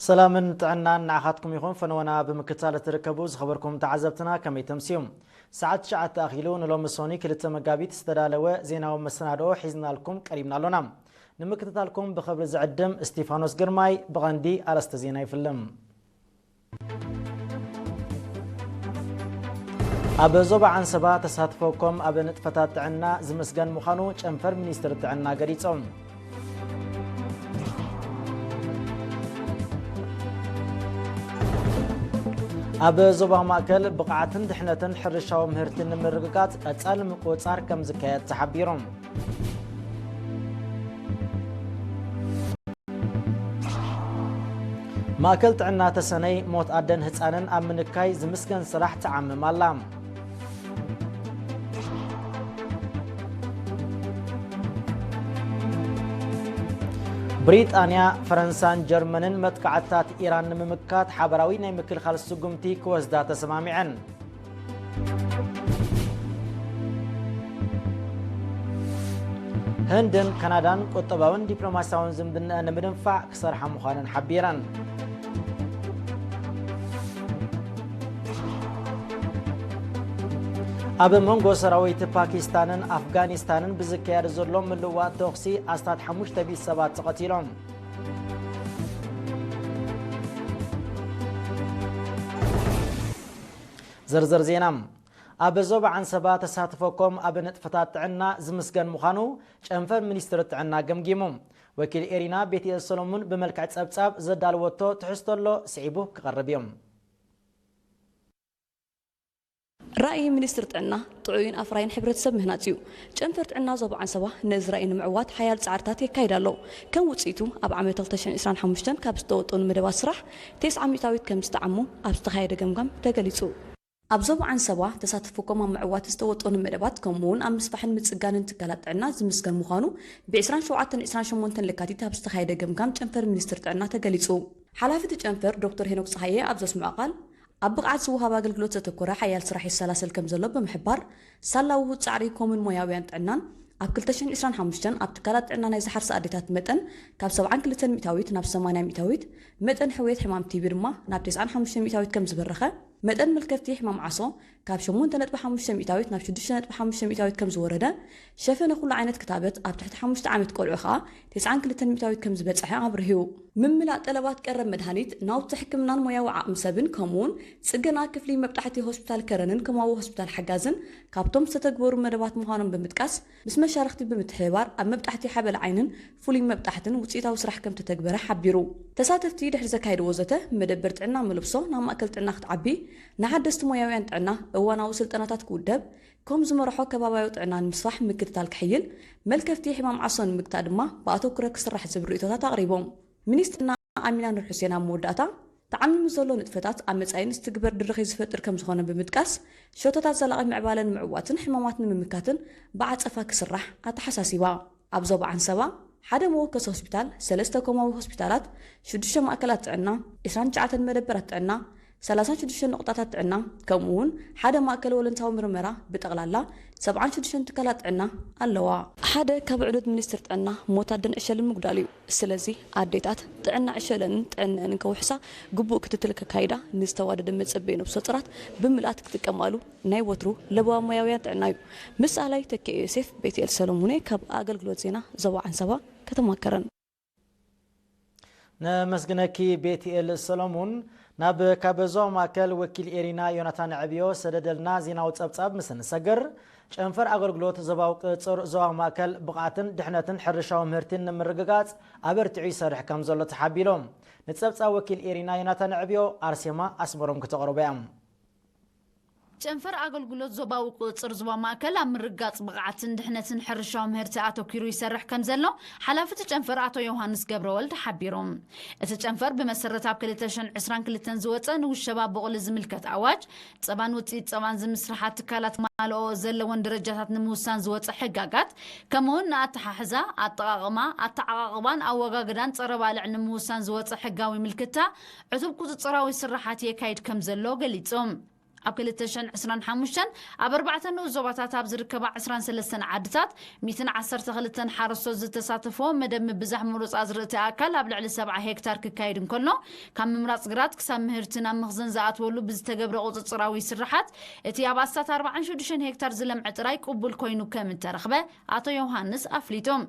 ሰላምን ጥዕናን ንዓኻትኩም ይኹን። ፈነወና ብምክታል እትርከቡ ዝኸበርኩም ተዓዘብትና ከመይ ተምስዩ? ሰዓት ትሽዓተ ኣኺሉ ንሎሚ ሶኒ ክልተ መጋቢት ዝተዳለወ ዜናዊ መሰናድኦ ሒዝናልኩም ቀሪብና ኣሎና። ንምክትታልኩም ብኽብሪ ዝዕድም እስቲፋኖስ ግርማይ። ብቐንዲ ኣርእስተ ዜና ይፍልም። ኣብ ዞባ ዓንሰባ ተሳትፎ ኮም ኣብ ንጥፈታት ጥዕና ዝምስገን ምዃኑ ጨንፈር ሚኒስትሪ ጥዕና ገሊጾም። ኣብ ዞባ ማእከል ብቕዓትን ድሕነትን ሕርሻዊ ምህርቲ ንምርግጋጽ ቀጻሊ ምቁጽጻር ከም ዝካየድ ተሓቢሩ። ማእከል ጥዕና ተሰነይ ሞት ኣደን ህጻንን ኣብ ምንካይ ዝምስገን ስራሕ ትዓምም ኣላ። ብሪጣንያ፣ ፈረንሳን ጀርመንን መጥቃዕትታት ኢራን ንምምካት ሓበራዊ ናይ ምክልኻል ስጉምቲ ክወስዳ ተሰማሚዐን። ህንድን ካናዳን ቁጠባውን ዲፕሎማሲያውን ዝምድናኣን ንምድንፋዕ ክሰርሓ ምዃነን ሓቢረን። ኣብ መንጎ ሰራዊት ፓኪስታንን ኣፍጋኒስታንን ብዝካየድ ዘሎ ምልውዋጥ ተኹሲ ኣስታት ሓሙሽተ ሚእቲ ሰባት ተቐቲሎም። ዝርዝር ዜና። ኣብ ዞባ ዓንሰባ ተሳትፎ ኮም ኣብ ንጥፈታት ጥዕና ዝምስገን ምዃኑ ጨንፈር ሚኒስትሪ ጥዕና ገምጊሙ። ወኪል ኤሪና ቤትኤል ሰሎሙን ብመልክዕ ጸብጻብ ዘዳለወቶ ትሕዝቶ ኣሎ፣ ስዒቡ ክቐርብ እዩ። ራእይ ሚኒስትሪ ጥዕና ጥዑይን ኣፍራይን ሕብረተሰብ ምህናጽ እዩ። ጨንፈር ጥዕና ዞባ ዓንሰባ ነዚ ራእይ ንምዕዋት ሓያል ጻዕርታት የካይድ ኣሎ። ከም ውጽኢቱ ኣብ ዓመት ክልተ ሽሕን ዕስራን ሓሙሽተን ካብ ዝተወጠኑ መደባት ስራሕ ተስዓ ሚእታዊት ከም ዝተዓሙ ኣብ ዝተኻየደ ገምጋም ተገሊጹ። ኣብ ዞባ ዓንሰባ ተሳትፎ ኮም ኣብ ምዕዋት ዝተወጠኑ መደባት ከምኡ እውን ኣብ ምስፋሕን ምጽጋንን ትካላት ጥዕና ዝምስገን ምዃኑ ብ ዕስራን ሸውዓተን ዕስራን ሸሞንተን ለካቲት ኣብ ዝተኻየደ ገምጋም ጨንፈር ሚኒስትሪ ጥዕና ተገሊጹ። ሓላፊ እቲ ጨንፈር ዶክተር ሄኖክ ጸሃየ ኣብ ዘስምዖ ቃል፣ ኣብ ብቕዓት ዝወሃብ ኣገልግሎት ዘተኮረ ሓያል ስራሕ ይሰላሰል ከም ዘሎ ብምሕባር፣ ሳላ ውሁድ ጻዕሪ ኮምን ሞያውያን ጥዕናን ኣብ ክልተ ሽሕን ዕስራን ሓሙሽተን ኣብ ትካላት ጥዕና ናይ ዝሓርሳ ኣዴታት መጠን ካብ ሰብዓን ክልተን ሚእታዊት ናብ ሰማንያ ሚእታዊት፣ መጠን ሕውየት ሕማም ቲቢ ድማ ናብ ተስዓን ሓሙሽተን ሚእታዊት ከም ዝበረኸ፣ መጠን መልከፍቲ ሕማም ዓሶ ካብ ሸሞንተ ነጥቢ ሓሙሽተ ሚእታዊት ናብ ሽዱሽተ ነጥቢ ሓሙሽተ ሚእታዊት ከም ዝወረደ፣ ሸፈነ ኩሉ ዓይነት ክታበት ኣብ ትሕቲ ሓሙሽተ ዓመት ቆልዑ ከኣ ተስዓን ክልተን ሚእታዊት ከም ዝበጽሐ ኣብሪሁ። ምምላእ ጠለባት ቀረብ መድሃኒት፣ ናውቲ ሕክምናን ሞያዊ ዓቕሚ ሰብን፣ ከምኡውን ጽገና ክፍሊ መብጣሕቲ ሆስፒታል ከረንን ከማዊ ሆስፒታል ሓጋዝን ካብቶም ዝተተግበሩ መደባት ምዃኖም ብምጥቃስ፣ ምስ መሻርኽቲ ብምትሕብባር ኣብ መብጣሕቲ ሓበል ዓይንን ፍሉይ መብጣሕትን ውጽኢታዊ ስራሕ ከም ተተግበረ ሓቢሩ። ተሳተፍቲ ድሕሪ ዘካየድዎ ዘተ፣ መደበር ጥዕና መለብሶ ናብ ማእከል ጥዕና ክትዓቢ፣ ንሓደስቲ ሞያውያን ጥዕና እዋናዊ ስልጠናታት ክውደብ፣ ከም ዝመርሖ ከባባዊ ጥዕና ንምስፋሕ ምክትታል ክሕይል፣ መልከፍቲ ሕማም ዓሶ ንምግታእ ድማ ብኣተኩረ ክስራሕ ዝብል ርእይቶታት ኣቕሪቦም። ሚኒስትርና ኣሚና ኑር ሑሴን ኣብ መወዳእታ፣ ተዓሚሙ ዘሎ ንጥፈታት ኣብ መጻኢ ንዝትግበር ድርኺት ዝፈጥር ከም ዝኾነ ብምጥቃስ፣ ሸቶታት ዘላቒ ምዕባለ ንምዕዋትን ሕማማት ንምምካትን ብዓጸፋ ክስራሕ ኣተሓሳሲባ። ኣብ ዞባ ዓንሰባ፣ ሓደ መወከሲ ሆስፒታል፣ ሰለስተ ኮማዊ ሆስፒታላት፣ ሽዱሽተ ማእከላት ጥዕና፣ ዕስራን ትሽዓተን መደበራት ጥዕና፣ ሰላሳን ሽዱሽተን ነቑጣታት ጥዕና፣ ከምኡ እውን ሓደ ማእከል ወለንታዊ ምርመራ፣ ብጠቕላላ ሰብዓን ሽዱሽተን ትካላት ጥዕና ኣለዋ። ሓደ ካብ ዕኑድ ሚኒስትሪ ጥዕና ሞት ኣደን ዕሸልን ምጉዳል እዩ። ስለዚ ኣዴታት ጥዕና ዕሸለንን ጥዕነአንን ከውሕሳ ግቡእ ክትትል ከካይዳ፣ ንዝተዋደደ መጸበዪ ነብሰ ጡራት ብምልኣት ክጥቀማሉ ናይ ወትሩ ለበዋ ሞያውያን ጥዕና እዩ። ምስ ኣላይ ተኪኤ ዮሴፍ፣ ቤትኤል ሰሎሙን እየ ካብ ኣገልግሎት ዜና ዞባ ዓንሰባ ከተማ ከረን። ነመስግነኪ ቤትኤል ሰሎሙን። ናብ ካብ ዞባ ማእከል ወኪል ኤሪና ዮናታን ዕብዮ ሰደደልና ዜናዊ ጸብጻብ ምስ እንሰግር፣ ጨንፈር ኣገልግሎት ዞባዊ ቅጽር ዞባ ማእከል ብቕዓትን ድሕነትን ሕርሻዊ ምህርቲን ንምርግጋጽ ኣበርቲዑ ይሰርሕ ከም ዘሎ ተሓቢሩ። ንጸብጻብ ወኪል ኤሪና ዮናታን ዕብዮ ኣርሴማ ኣስመሮም ክተቕርቦ እያ። ጨንፈር ኣገልግሎት ዞባዊ ቁጽጽር ዞባ ማእከል ኣብ ምርጋጽ ብቕዓትን ድሕነትን ሕርሻዊ ምህርቲ ኣተኲሩ ይሰርሕ ከም ዘሎ ሓላፊ እቲ ጨንፈር ኣቶ ዮሃንስ ገብረወልድ ሓቢሮም። እቲ ጨንፈር ብመሰረት ኣብ ክልተ ሽሕን ዕስራን ክልተን ዝወጸ ንውሸባ ቡቕሊ ዝምልከት ኣዋጅ፣ ጸባን ውጽኢት ጸባን ዝምስርሓ ትካላት ማልኦ ዘለወን ደረጃታት ንምውሳን ዝወጸ ሕጋጋት፣ ከምኡውን ንኣተሓሕዛ፣ ኣጠቓቕማ፣ ኣተዓቓቕባን ኣወጋግዳን ጸረ ባልዕ ንምውሳን ዝወጸ ሕጋዊ ምልክታ ዕቱብ ቁጽጽራዊ ስራሓት የካይድ ከም ዘሎ ገሊጾም። ኣብ ክልተ ሽሕን ዕስራን ሓሙሽተን ኣብ ኣርባዕተ ንኡስ ዞባታት ኣብ ዝርከባ ዕስራን ሰለስተን ዓድታት ሚእትን ዓሰርተ ክልተን ሓረስቶት ዝተሳተፍዎ መደብ ምብዛሕ ምሩፅ ኣዝርእቲ ኣካል ኣብ ልዕሊ ሰብዓ ሄክታር ክካየድ እንከሎ፣ ካብ ምምራፅ ግራት ክሳብ ምህርቲ ናብ መኽዘን ዝኣትወሉ ብዝተገብረ ቁፅፅራዊ ስርሓት እቲ ኣብ ኣስታት ኣርባዓን ሽዱሽተን ሄክታር ዝለምዐ ጥራይ ቅቡል ኮይኑ ከም እተረኽበ ኣቶ ዮሃንስ ኣፍሊጦም።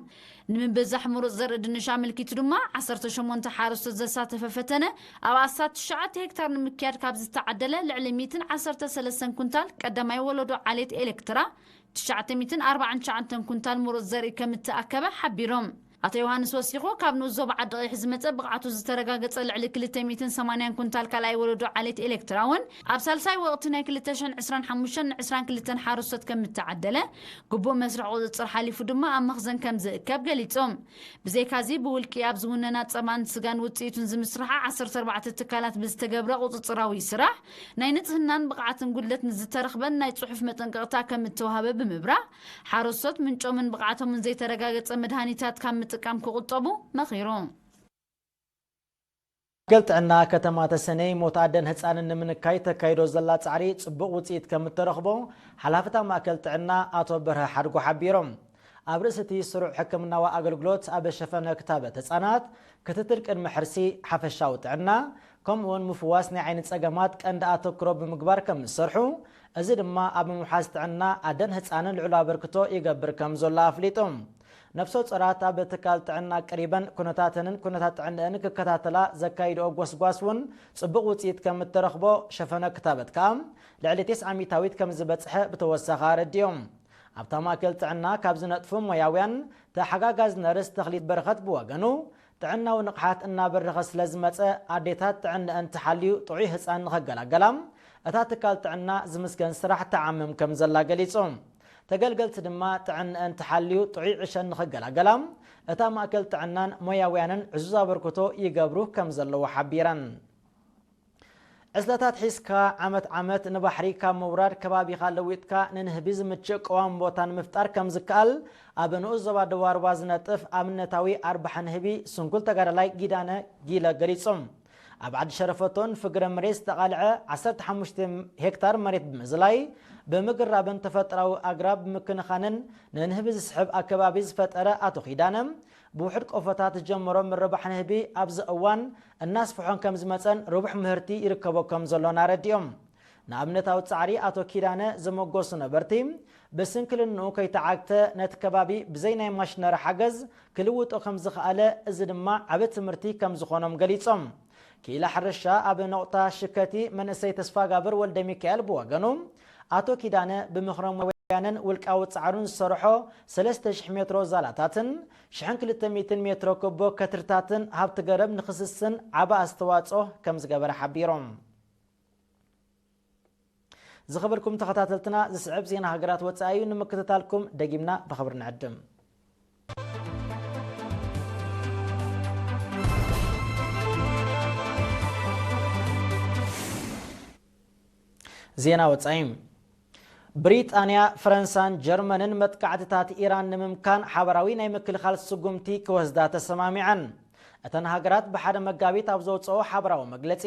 ንምብዛሕ ምሩፅ ዘርኢ ድንሽ ኣመልኪቱ ድማ ዓሰርተ ሸሞንተ ሓረስቶት ዘሳተፈ ፈተነ ኣብ ኣስታት ትሽዓተ ሄክታር ንምክያድ ካብ ዝተዓደለ ልዕሊ ሚእትን ዓሰርተ ሰለስተን ኩንታል ቀዳማይ ወለዶ ዓሌት ኤሌክትራ ትሽዓተ ሚእትን ኣርባዓን ትሽዓተን ኩንታል ምሩፅ ዘርኢ ከም እተኣከበ ሓቢሮም። ኣቶ ዮሃንስ ወሲኹ ካብ ንኡስ ዞባ ዓዲ ቀይሕ ዝመፀ ብቕዓቱ ዝተረጋገፀ ልዕሊ ክልተ ሚእትን ሰማንያን ኩንታል ካልኣይ ወለዶ ዓሌት ኤሌክትራ እውን ኣብ ሳልሳይ ወቕቲ ናይ ክልተ ሽሕን ዕስራን ሓሙሽተን ንዕስራን ክልተን ሓረስቶት ከም እተዓደለ ግቡእ መስርሕ ቁፅፅር ሓሊፉ ድማ ኣብ መኽዘን ከም ዝእከብ ገሊፆም። ብዘይካዚ ብውልቂ ኣብ ዝውነና ፀባን ስጋን ውፅኢቱን ዝምስርሓ ዓሰርተ ኣርባዕተ ትካላት ብዝተገብረ ቁፅፅራዊ ስራሕ ናይ ንፅህናን ብቕዓትን ጉድለት ንዝተረኽበን ናይ ፅሑፍ መጠንቀቕታ ከም እተዋሃበ ብምብራህ ሓረስቶት ምንጮምን ብቕዓቶምን ዘይተረጋገፀ መድሃኒታት ካብ ምጥቃም ክቑጠቡ መኺሩ። ማእከል ጥዕና ከተማ ተሰነይ ሞት ኣደን ህፃንን ንምንካይ ተካይዶ ዘላ ፃዕሪ ፅቡቕ ውፅኢት ከም እተረኽቦ ሓላፊ እታ ማእከል ጥዕና ኣቶ በርሀ ሓድጎ ሓቢሮም። ኣብ ርእሲ እቲ ስሩዕ ሕክምናዊ ኣገልግሎት ኣብ ሸፈነ ክታበት ህፃናት፣ ክትትል ቅድሚ ሕርሲ፣ ሓፈሻዊ ጥዕና፣ ከምኡውን ምፍዋስ ናይ ዓይኒ ፀገማት ቀንዲ ኣተክሮ ብምግባር ከም ዝሰርሑ፣ እዚ ድማ ኣብ ምምሓዝ ጥዕና ኣደን ህፃንን ልዑል ኣበርክቶ ይገብር ከም ዘሎ ኣፍሊጡ። ነፍሰ ጾራት ኣብ ትካል ጥዕና ቀሪበን ኩነታተንን ኩነታት ጥዕንአን ክከታተላ ዘካይድኦ ጎስጓስ እውን ጽቡቕ ውጽኢት ከም እተረኽቦ፣ ሸፈነ ክታበት ከኣ ልዕሊ ተስዓ ሚእታዊት ከም ዝበጽሐ ብተወሳኺ ኣረዲኦም። ኣብታ ማእከል ጥዕና ካብ ዝነጥፉ ሞያውያን፣ ተሓጋጋዝ ነርስ ተኽሊት በረኸት ብወገኑ፣ ጥዕናዊ ንቕሓት እናበረኸ ስለ ዝመጸ፣ ኣዴታት ጥዕንአን ተሓልዩ ጥዑይ ህጻን ንኸገላገላ፣ እታ ትካል ጥዕና ዝምስገን ስራሕ ትዓምም ከም ዘላ ገሊጹ። ተገልገልቲ ድማ ጥዕንአን ተሓልዩ ጥዑይ ዕሸል ንኸገላገላ፣ እታ ማእከል ጥዕናን ሞያውያንን ዕዙዝ ኣበርክቶ ይገብሩ ከም ዘለዉ ሓቢረን። ዕስለታት ሒዝካ ዓመት ዓመት ንባሕሪ ካብ ምውራድ ከባቢኻ ለዊጥካ ንንህቢ ዝምችእ ቅዋም ቦታ ንምፍጣር ከም ዝከኣል ኣብ ንኡስ ዞባ ደቡብ ኣርባ ዝነጥፍ ኣብነታዊ ኣርባሒ ንህቢ ስንኩል ተጋዳላይ ጊዳነ ጊለ ገሊጹ። ኣብ ዓዲ ሸረፈቶን ፍግረ መሬት ዝተቓልዐ ዓሰርተ ሓሙሽተ ሄክታር መሬት ብምዝላይ ብምግራብን ተፈጥራዊ ኣግራብ ብምክንኻንን ንንህቢ ዝስሕብ ኣከባቢ ዝፈጠረ ኣቶ ኪዳነ፣ ብውሑድ ቆፎታት ዝጀመሮ ምርባሕ ንህቢ ኣብዚ እዋን እናስፍሖን ከም ዝመፀን ርቡሕ ምህርቲ ይርከቦ ከም ዘሎን ኣረዲኦም። ንኣብነታዊ ጻዕሪ ኣቶ ኪዳነ ዘመጎሱ ነበርቲ፣ ብስንክልንኡ ከይተዓግተ ነቲ ከባቢ ብዘይ ናይ ማሽነሪ ሓገዝ ክልውጦ ከም ዝኸኣለ፣ እዚ ድማ ዓቢ ትምህርቲ ከም ዝኾኖም ገሊጾም። ክኢላ ሕርሻ ኣብ ነቑጣ ሽከቲ መንእሰይ ተስፋጋብር ወልደ ሚካኤል ብወገኑ፣ ኣቶ ኪዳነ ብምኽረ ሞያንን ውልቃዊ ጻዕሩን ዝሰርሖ ሰለስተ ሽሕ ሜትሮ ዛላታትን ሽሕን ክልተ ሚእትን ሜትሮ ክቦ ከትርታትን ሃብቲ ገረብ ንኽስስን ዓቢ ኣስተዋጽኦ ከም ዝገበረ ሓቢሮም። ዝኸበርኩም ተኸታተልትና፣ ዝስዕብ ዜና ሃገራት ወጻኢ እዩ። ንምክትታልኩም ደጊምና ብኽብሪ ንዕድም። ዜና ወጻኢ። ብሪጣንያ፣ ፈረንሳን ጀርመንን መጥቃዕትታት ኢራን ንምምካን ሓበራዊ ናይ ምክልኻል ስጉምቲ ክወስዳ ተሰማሚዐን። እተን ሃገራት ብሓደ መጋቢት ኣብ ዘውፅኦ ሓበራዊ መግለፂ፣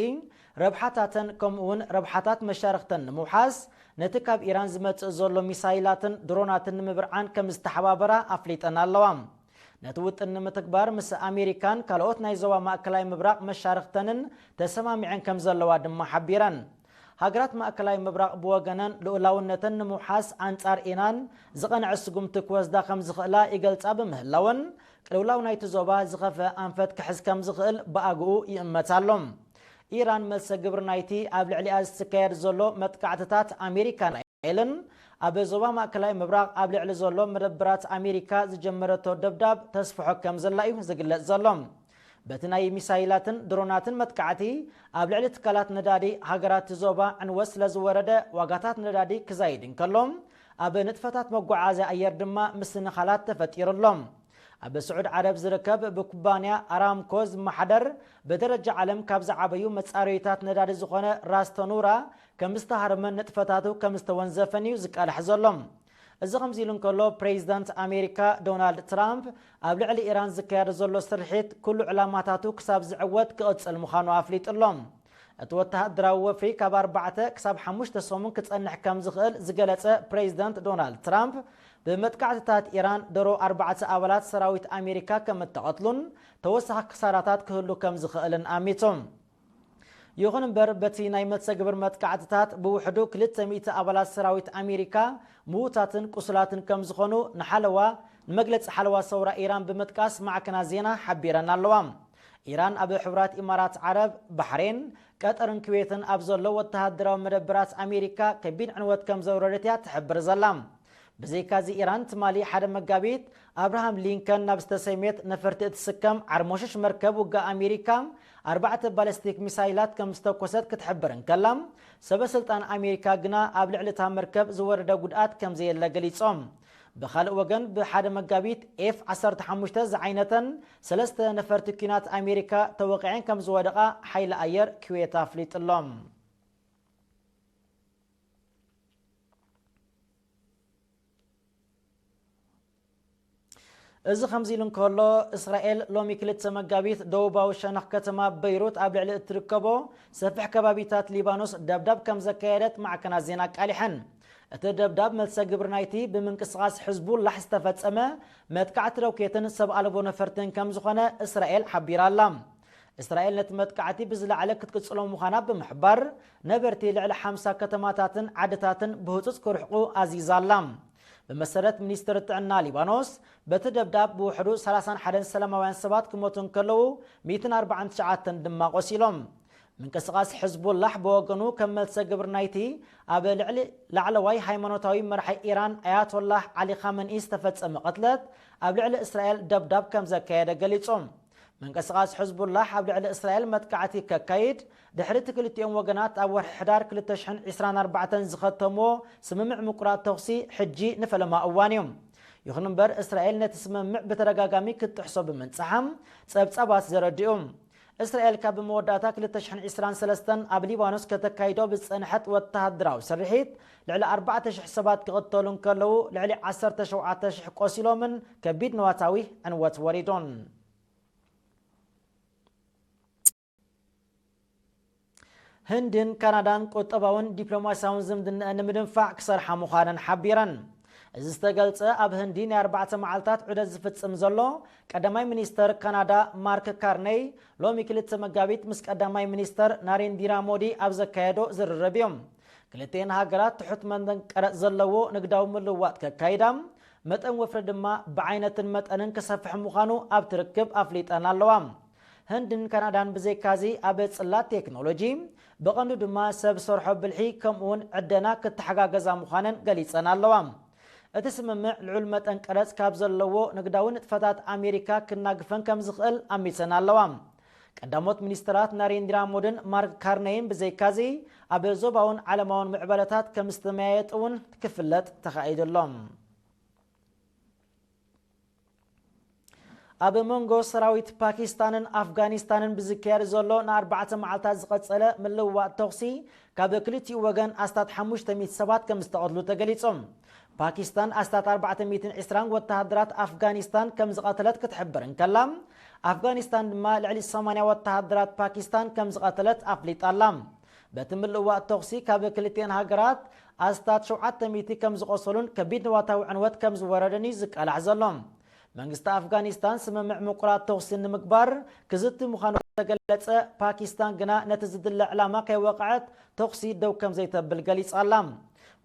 ረብሓታተን ከምኡ እውን ረብሓታት መሻርኽተን ንምውሓስ፣ ነቲ ካብ ኢራን ዝመጽእ ዘሎ ሚሳይላትን ድሮናትን ንምብርዓን ከም ዝተሓባበራ ኣፍሊጠን ኣለዋ። ነቲ ውጥን ንምትግባር ምስ ኣሜሪካን ካልኦት ናይ ዞባ ማእከላይ ምብራቕ መሻርኽተንን ተሰማሚዐን ከም ዘለዋ ድማ ሓቢረን። ሃገራት ማእከላይ ምብራቕ ብወገነን ልኡላውነተን ንምውሓስ ኣንጻር ኢራን ዝቐንዐ ስጉምቲ ክወስዳ ከም ዝኽእላ ይገልጻ ብምህላወን፣ ቅልውላው ናይቲ ዞባ ዝኸፍአ ኣንፈት ክሕዝ ከም ዝኽእል ብኣግኡ ይእመት ኣሎ። ኢራን መልሰ ግብሪ ናይቲ ኣብ ልዕሊኣ ዝካየድ ዘሎ መጥቃዕትታት ኣሜሪካን እስራኤልን ኣብ ዞባ ማእከላይ ምብራቕ ኣብ ልዕሊ ዘሎ መደብራት ኣሜሪካ ዝጀመረቶ ደብዳብ ተስፍሖ ከም ዘላ እዩ ዝግለጽ ዘሎ። በቲ ናይ ሚሳይላትን ድሮናትን መጥቃዕቲ ኣብ ልዕሊ ትካላት ነዳዲ ሃገራት ዞባ ዕንወት ስለ ዝወረደ ዋጋታት ነዳዲ ክዛይድ እንከሎ፣ ኣብ ንጥፈታት መጓዓዝያ ኣየር ድማ ምስንኻላት ተፈጢሩ ኣሎ። ኣብ ስዑድ ዓረብ ዝርከብ ብኩባንያ ኣራምኮ ዝመሓደር ብደረጃ ዓለም ካብ ዝዓበዩ መጻረዩታት ነዳዲ ዝኾነ ራስ ተኑራ ከም ዝተሃርመን ንጥፈታቱ ከም ዝተወንዘፈን እዩ ዝቃላሕ ዘሎ። እዚ ከምዚ ኢሉ እንከሎ፣ ፕሬዚዳንት ኣሜሪካ ዶናልድ ትራምፕ ኣብ ልዕሊ ኢራን ዝካየድ ዘሎ ስርሒት ኩሉ ዕላማታቱ ክሳብ ዝዕወት ክቕጽል ምዃኑ ኣፍሊጡ ኣሎ። እቲ ወተሃደራዊ ወፍሪ ካብ ኣርባዕተ ክሳብ ሓሙሽተ ሰሙን ክጸንሕ ከም ዝኽእል ዝገለጸ ፕሬዚደንት ዶናልድ ትራምፕ፣ ብመጥቃዕትታት ኢራን ደሮ ኣርባዕተ ኣባላት ሰራዊት ኣሜሪካ ከም እተቐትሉን ተወሳኺ ክሳራታት ክህሉ ከም ዝኽእልን ኣሚቱ። ይኹን እምበር፣ በቲ ናይ መልሰ ግብር መጥቃዕትታት ብውሕዱ ክልተ ሚእቲ ኣባላት ሰራዊት ኣሜሪካ ምዉታትን ቁሱላትን ከም ዝኾኑ ንሓለዋ፣ ንመግለጺ ሓለዋ ሰውራ ኢራን ብምጥቃስ ማዕከናት ዜና ሓቢረን ኣለዋ። ኢራን ኣብ ሕቡራት ኢማራት ዓረብ፣ ባሕሬን፣ ቀጠርን ኩዌትን ኣብ ዘሎ ወተሃደራዊ መደበራት ኣሜሪካ ከቢድ ዕንወት ከም ዘውረደት እያ ትሕብር ዘላ። ብዘይካዚ፣ ኢራን ትማሊ ሓደ መጋቢት ኣብርሃም ሊንከን ናብ ዝተሰምየት ነፈርቲ እትስከም ዓርሞሽሽ መርከብ ውግእ ኣሜሪካ ኣርባዕተ ባለስቲክ ሚሳይላት ከም ዝተኮሰት ክትሕብር እንከላ፣ ሰበ ስልጣን ኣሜሪካ ግና ኣብ ልዕሊ እታ መርከብ ዝወረደ ጉድኣት ከም ዘየለ ገሊጾም። ብኻልእ ወገን፣ ብሓደ መጋቢት ኤፍ ዓሰርተ ሓሙሽተ ዝዓይነተን ሰለስተ ነፈርቲ ኲናት ኣሜሪካ ተወቒዐን ከም ዝወደቓ ሓይሊ ኣየር ኩዌት ኣፍሊጡሎም። እዚ ከምዚ ኢሉ እንከሎ፣ እስራኤል ሎሚ ክልተ መጋቢት ደቡባዊ ሸነኽ ከተማ በይሩት ኣብ ልዕሊ እትርከቦ ሰፊሕ ከባቢታት ሊባኖስ ደብዳብ ከም ዘካየደት ማዕከናት ዜና ኣቃሊሐን። እቲ ደብዳብ መልሰ ግብሪ ናይቲ ብምንቅስቓስ ሕዝቡላሕ ዝተፈጸመ መጥቃዕቲ ሮኬትን ሰብ ኣልቦ ነፈርትን ከም ዝኾነ እስራኤል ሓቢራ ኣላ። እስራኤል ነቲ መጥቃዕቲ ብዝለዓለ ክትቅጽሎ ምዃና ብምሕባር፣ ነበርቲ ልዕሊ ሓምሳ ከተማታትን ዓድታትን ብህጹጽ ክርሕቁ ኣዚዛ ኣላ። ብመሰረት ሚኒስትሪ ጥዕና ሊባኖስ፣ በቲ ደብዳብ ብውሕዱ ሰላሳን ሓደን ሰላማውያን ሰባት ክሞቱ እንከለዉ፣ ሚእትን ኣርባዓን ትሽዓተን ድማ ቆሲሎም። ምንቅስቓስ ሕዝቡላሕ ብወገኑ፣ ከም መልሰ ግብሪ ናይቲ ኣብ ልዕሊ ላዕለዋይ ሃይማኖታዊ መራሒ ኢራን ኣያቶላህ ዓሊ ኻመንኢ ዝተፈጸመ ቅትለት፣ ኣብ ልዕሊ እስራኤል ደብዳብ ከም ዘካየደ ገሊጹ። ምንቅስቓስ ሕዝቡላህ ኣብ ልዕሊ እስራኤል መጥቃዕቲ ከካይድ፣ ድሕሪ እቲ ክልቲኦም ወገናት ኣብ ወርሒ ሕዳር ክልተ ሽሕን ዕስራን ኣርባዕተን ዝኸተምዎ ስምምዕ ምቁራጽ ተኹሲ፣ ሕጂ ንፈለማ እዋን እዩ። ይኹን እምበር፣ እስራኤል ነቲ ስምምዕ ብተደጋጋሚ ክትጥሕሶ ብምንጽሓ፣ ጸብጻባት ዘረድኡ። እስራኤል ካብ መወዳእታ ክልተ ሽሕን ዕስራን ሰለስተን ኣብ ሊባኖስ ከተካይዶ ብዝጸንሐት ወተሃደራዊ ስርሒት፣ ልዕሊ ኣርባዕተ ሽሕ ሰባት ክቕተሉ እንከለዉ፣ ልዕሊ ዓሰርተ ሸውዓተ ሽሕ ቆሲሎምን ከቢድ ንዋታዊ ዕንወት ወሪዱን። ህንድን ካናዳን ቁጠባውን ዲፕሎማስያውን ዝምድናኣን ንምድንፋዕ ክሰርሓ ምዃነን ሓቢረን። እዚ ዝተገልጸ፣ ኣብ ህንዲ ናይ ኣርባዕተ መዓልታት ዑደት ዝፍጽም ዘሎ ቀዳማይ ሚኒስተር ካናዳ ማርክ ካርነይ፣ ሎሚ ክልተ መጋቢት ምስ ቀዳማይ ሚኒስተር ናሬንዲራ ሞዲ ኣብ ዘካየዶ ዝርርብ እዩ። ክልቲኤን ሃገራት ትሑት መጠን ቀረጽ ዘለዎ ንግዳዊ ምልውዋጥ ከካይዳ፣ መጠን ወፍሪ ድማ ብዓይነትን መጠንን ክሰፍሕ ምዃኑ ኣብቲ ርክብ ኣፍሊጠን ኣለዋ። ህንድን ካናዳን ብዘይካዚ፣ ኣብ ጽላት ቴክኖሎጂ፣ ብቐንዱ ድማ ሰብ ሰርሖ ብልሒ፣ ከምኡውን ዕደና ክተሓጋገዛ ምዃነን ገሊጸን ኣለዋ። እቲ ስምምዕ፣ ልዑል መጠን ቀረጽ ካብ ዘለዎ ንግዳዊ ንጥፈታት ኣሜሪካ ክናግፈን ከም ዝኽእል ኣሚተን ኣለዋ። ቀዳሞት ሚኒስትራት ናሬንድራ ሞድን ማርክ ካርነይን ብዘይካዚ፣ ኣብ ዞባውን ዓለማውን ምዕባለታት ከም ዝተመያየጡ እውን ክፍለጥ ተኻኢዱ ኣሎ። ኣብ መንጎ ሰራዊት ፓኪስታንን ኣፍጋኒስታንን ብዝካየድ ዘሎ ንኣርባዕተ መዓልታት ዝቐጸለ ምልውዋጥ ተኹሲ፣ ካብ ክልቲኡ ወገን ኣስታት ሓሙሽተ ሚእቲ ሰባት ከም ዝተቐትሉ ተገሊጹ። ፓኪስታን ኣስታት ኣርባዕተ ሚእትን ዕስራን ወተሃደራት ኣፍጋኒስታን ከም ዝቐተለት ክትሕብር እንከላ፣ ኣፍጋኒስታን ድማ ልዕሊ ሰማንያ ወተሃደራት ፓኪስታን ከም ዝቐተለት ኣፍሊጣ ኣላ። በቲ ምልውዋጥ ተኹሲ፣ ካብ ክልቲኤን ሃገራት ኣስታት ሸውዓተ ሚእቲ ከም ዝቖሰሉን ከቢድ ንዋታዊ ዕንወት ከም ዝወረደን እዩ ዝቃላዕ ዘሎ። መንግስቲ ኣፍጋኒስታን ስምምዕ ምቁራጽ ተኹሲ ንምግባር ክዝቲ ምዃኑ ዝተገለጸ፣ ፓኪስታን ግና ነቲ ዝድለ ዕላማ ከይወቕዐት ተኹሲ ደው ከም ዘይተብል ገሊጻ ኣላ።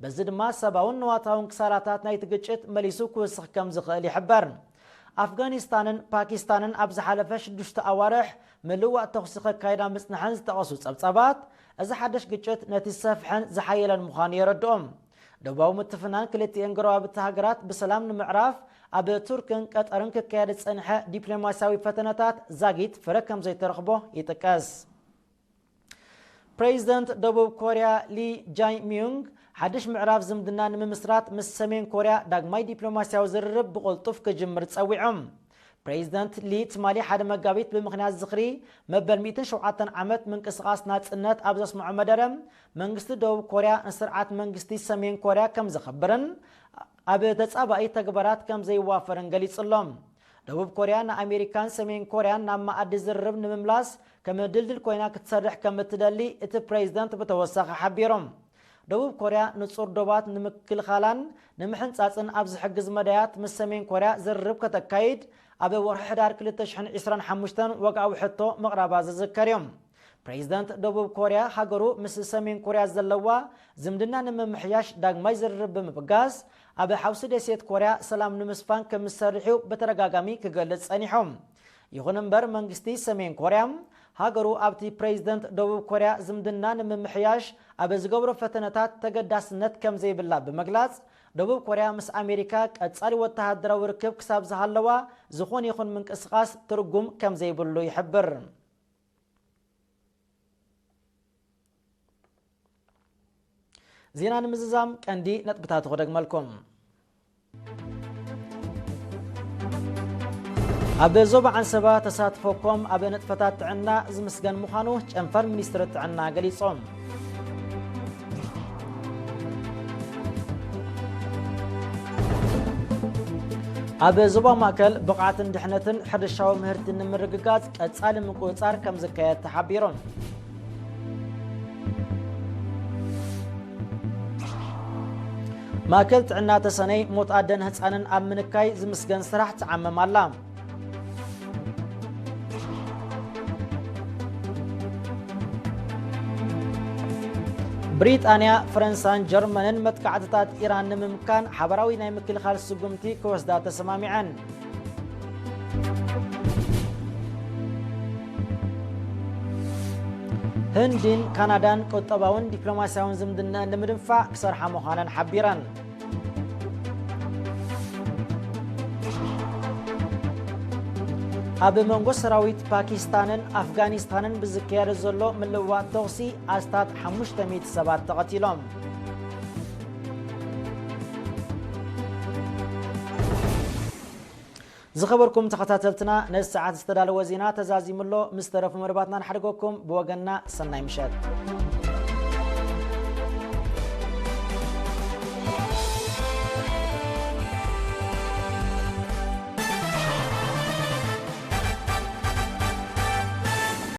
በዚ ድማ ሰብኣውን ንዋታውን ክሳራታት ናይቲ ግጭት መሊሱ ክውስኽ ከም ዝኽእል ይሕበር። ኣፍጋኒስታንን ፓኪስታንን ኣብ ዝሓለፈ ሽዱሽተ ኣዋርሕ ምልውዋጥ ተኹሲ ከካይዳ ምጽንሐን ዝጠቐሱ ጸብጻባት፣ እዚ ሓድሽ ግጭት ነቲ ዝሰፍሐን ዝሓየለን ምዃኑ የረድኦም። ደቡባዊ ምትፍናን ክልቲኤን ጎረባብቲ ሃገራት ብሰላም ንምዕራፍ ኣብ ቱርክን ቀጠርን ክካየድ ዝጸንሐ ዲፕሎማስያዊ ፈተነታት ዛጊት ፍረ ከም ዘይተረኽቦ ይጥቀስ። ፕሬዚደንት ደቡብ ኮርያ ሊ ጃይ ሚዩንግ፣ ሓድሽ ምዕራፍ ዝምድና ንምምስራት ምስ ሰሜን ኮርያ ዳግማይ ዲፕሎማስያዊ ዝርርብ ብቕልጡፍ ክጅምር ጸዊዖም። ፕሬዚደንት ሊ ትማሊ ሓደ መጋቢት ብምኽንያት ዝኽሪ መበል ሚእትን ሸውዓተን ዓመት ምንቅስቓስ ናጽነት ኣብ ዘስምዖ መደረ፣ መንግስቲ ደቡብ ኮርያ ንስርዓት መንግስቲ ሰሜን ኮርያ ከም ዘኽብርን ኣብ ተጻባኢ ተግባራት ከም ዘይዋፈርን ገሊጹ ኣሎ። ደቡብ ኮርያ ንኣሜሪካን ሰሜን ኮርያን ናብ መኣዲ ዝርርብ ንምምላስ ከም ድልድል ኮይና ክትሰርሕ ከም እትደሊ እቲ ፕሬዝደንት ብተወሳኺ ሓቢሮም። ደቡብ ኮርያ ንጹር ዶባት ንምክልኻላን ንምሕንጻጽን ኣብ ዝሕግዝ መዳያት ምስ ሰሜን ኮርያ ዝርርብ ከተካይድ ኣብ ወርሒ ሕዳር ክልተ ሽሕን ዕስራን ሓሙሽተን ወግዓዊ ሕቶ ምቕራባ ዝዝከር እዩ። ፕሬዝደንት ደቡብ ኮርያ ሃገሩ ምስ ሰሜን ኮርያ ዘለዋ ዝምድና ንምምሕያሽ ዳግማይ ዝርርብ ብምብጋስ፣ ኣብ ሓውሲ ደሴት ኮርያ ሰላም ንምስፋን ከም ዝሰርሕ እዩ ብተደጋጋሚ ክገልጽ ጸኒሑ። ይኹን እምበር መንግስቲ ሰሜን ኮርያ ሃገሩ ኣብቲ ፕሬዝደንት ደቡብ ኮርያ ዝምድና ንምምሕያሽ ኣብ ዝገብሮ ፈተነታት ተገዳስነት ከም ዘይብላ ብምግላጽ፣ ደቡብ ኮርያ ምስ ኣሜሪካ ቀጻሊ ወተሃደራዊ ርክብ ክሳብ ዝሃለዋ ዝኾነ ይኹን ምንቅስቓስ ትርጉም ከም ዘይብሉ ይሕብር። ዜና ንምዝዛም ቀንዲ ነጥብታት ክደግመልኩም። ኣብ ዞባ ዓንሰባ ተሳትፎኩም ኣብ ንጥፈታት ጥዕና ዝምስገን ምዃኑ ጨንፈር ሚኒስትሪ ጥዕና ገሊጾም። ኣብ ዞባ ማእከል ብቕዓትን ድሕነትን ሕርሻዊ ምህርቲ ንምርግጋጽ ቀጻሊ ምቁጽጻር ከም ዝካየድ ተሓቢሩ። ማእከል ጥዕና ተሰነይ ሞት ኣደን ህጻንን ኣብ ምንካይ ዝምስገን ስራሕ ትዓምም ኣላ። ብሪጣንያ፣ ፈረንሳን ጀርመንን መጥቃዕትታት ኢራን ንምምካን ሓበራዊ ናይ ምክልኻል ስጉምቲ ክወስዳ ተሰማሚዐን። ህንድን ካናዳን ቁጠባውን ዲፕሎማስያውን ዝምድናኣን ንምድንፋዕ ክሰርሓ ምዃነን ሓቢረን። ኣብ መንጎ ሰራዊት ፓኪስታንን ኣፍጋኒስታንን ብዝካየድ ዘሎ ምልውዋጥ ተኹሲ ኣስታት ሓሙሽተ ሚእቲ ሰባት ተቐቲሎም። ዝኸበርኩም ተኸታተልትና፣ ነዚ ሰዓት ዝተዳለወ ዜና ተዛዚሙ ኣሎ። ምስ ተረፉ መደባትና ንሓድገኩም። ብወገንና ሰናይ ምሸት።